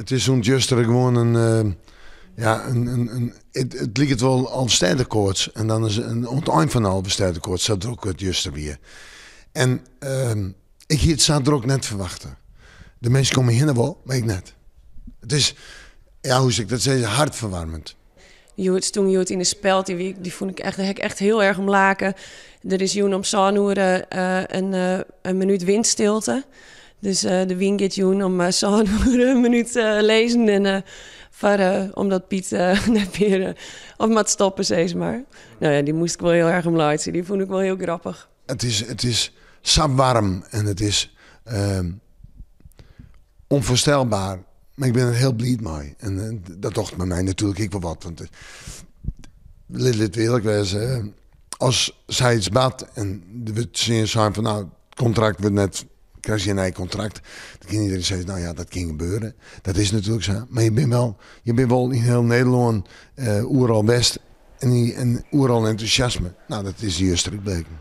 It is sûnt juster gewoan in, ja, in, it liket wol Alvestêdekoarts en dan is oan it ein fan de Alvestêdekoarts sa drok it juster wie. En ik hie it sa drok net ferwachte. De minsken om my hinne wol, mar ik net. It is, ja, hoe sil ik dat sizze, hartferwaarmend. Hjoed stûn hjoed yn de speld, dy fûn ik echt, dêr ha ik echt hiel erch om lake. Der is jûn om sân oere in minút windstilte. Dus de wyn giet jûn om sân oere in minút lizzen en foar omdat Piet net mear of moat stoppe, sis mar. No ja, dy moast ik wol hiel erch om laitsje. Dy fûn ik wol hiel grappich. It is sa waarm en it is ûnfoarstelber. Mar ik bin der hiel bliid mei. En dat docht mei my natuerlik ek wol wat. Want lit it earlik wêze, as sayts bart en der wurdt tsjin je sein fan no, it kontrakt wurdt net, krijst gjin nij kontrakt. Dan kin iedereen sizze, no ja, dat kin gebeure. Dat is natuerlik sa. Mar je binne wol yn hiel Nederlân oeral west en oeral entûsjasme. No, dat is juster ek bleken.